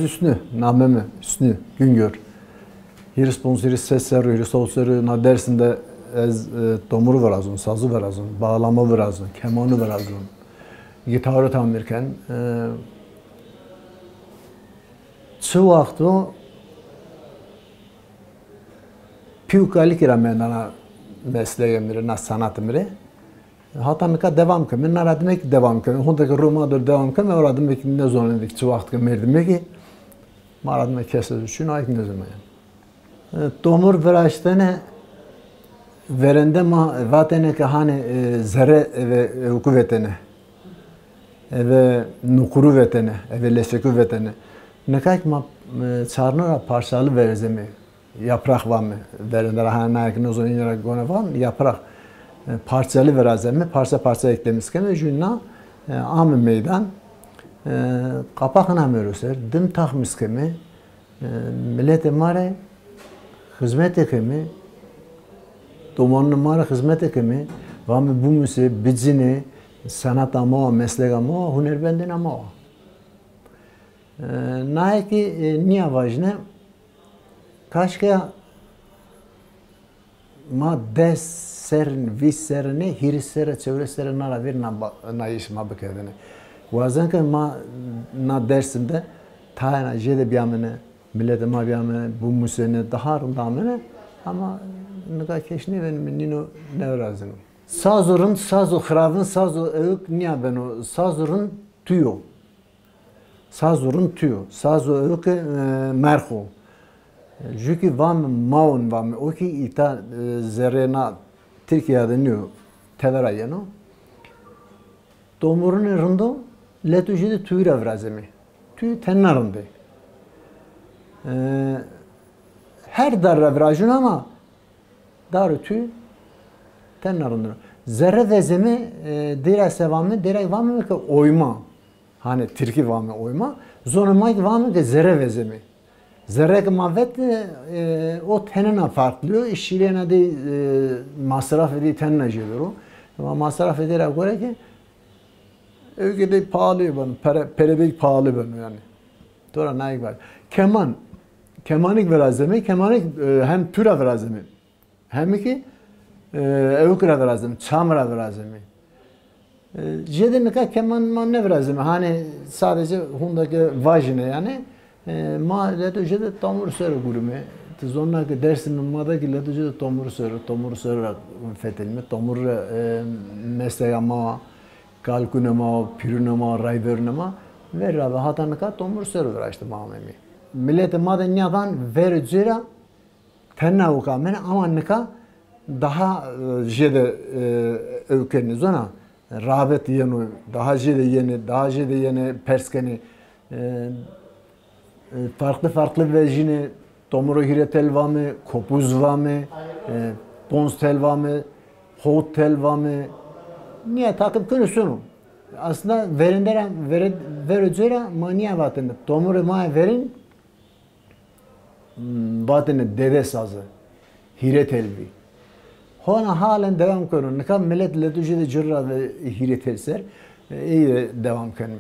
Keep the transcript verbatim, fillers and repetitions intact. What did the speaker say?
Hüsnü, namê mi Hüsnü Güngör. Hîris ponc, hîris ses serr o, hîris hawt serr o na Dêrsim de ez, e, tomuru virazon, sazu virazon, bağlama virazon, kemanu virazon, gîtaru tamir ken. E, çi waxt o pî û kalikî ra mendana meslegê mi rê, na sanatê mi rê. Hata nika devam keme. Na ra dime kî devam keme. Honde ke ro ma der devam keme, o ra dime kî nêzonenê kî çi waxt ke merdime kî, ma ra dime kes ez çin, ay kî nêzonenê. E, tomur viraştene, verende ma vatene ke hanê, e, zerre eve ewku vetene. Eve nuquru vetene, eve leşeku vetene. Nika kî ma, e, çarno ra parçalı verazeme. Yaprak vame, verende ra ha naye ke nêzonenê ra gone van, yaprak. E, parçalı virazeme, parça parça eklemiş keme, jû na, e, ame meydan. E, qapaq namero ser, dim taxmis keme, e, miletê ma rê xizmete keme, domanunê ma rê xizmete keme, vame bimuse, bicinê, sanata ma wa, meslega ma wa, hunerbendêna ma wa. E, naye kî, e, nîya vajîne, kaşke ma des serr, vîst serr nê, hîris serr, çewres serr na ra vîr na ba-, na îş ma bikerdêne. Wazen ke ma na Dêrsim de tayêna jêde bîyamêne, miletê ma bîyamêne, bimusêne, daha rind amêne, ama nika keş nêbenîme, nîno nêvirazîno. Sazo rind, sazo xiravin, sazo ewk nîya beno, sazo rind tuyo. Sazo rind tuyo. Sazo ewke, e, merx o. Jû kî vame mawon vame. O kî îta, e, zerrê na Tirkîya de nîyo. Tevera yeno. Tomurunê rind o, leto jêde tuyî ra virazeme. Tuyî tena rind ê. E, her dar ra virajûn ama dar û tuyî tena rind o. Zerre vezeme, e, dêra se vame, dêra kî vame ke oyma. Hanê tirkî vame oyma. Zonê ma kî vame ke zerre vezeme. Zerre ke ma vet, e, o tenena farklı yo. Şîrêna dey, e, masrafê dey tenena jêde ro. Ama masrafê dey ra gore ke ewke dey pahalı beno, pere, pere dey pahalı beno yanî. Tora naye kî var. Keman. Kemanî kî virazeme, kemanî kî, e, hem tu ra virazeme. Hemî kî, e, ewk ra virazeme, çam ra virazeme. E, jêde nika keman ma nêvirazeme. Hanî sadece honde ke vajîne yanî. E, ma leto jêde tomur ser o gurîme. Ti zonna ke Dêrsimê ma de kî leto jêde tomur ser o, tomur ser ra fetelîme. Tomur ra, e, meslega ma, kalkunê ma, pîrunê ma, rayverunê ma. Verî ra ve hata nika tomur ser o viraştîme ameyme. Miletê ma de nîyadan verê ci ra tena ewk amêne ama nika daha, e, jêde, e, ewkenê. Zona rağbet yeno, daha jêde yenê, daha jêde yenê pers kenê. E, e, farklı farklı vejînê, tomuro hîrê tel vame, kopuz vame, e, ponc tel vame, hot tel vame. Nîya taqîb keno sono. Aslında verende ra, vere-, vero ci ra ma nîya vatene. Tomurê ma verên, Hmm, vatêne dede sazı, hîrê tel bî. Hona halen devam keno. Nika milet leto jêde ci ra ve hîrê tel ser, e, ey de devam kenê.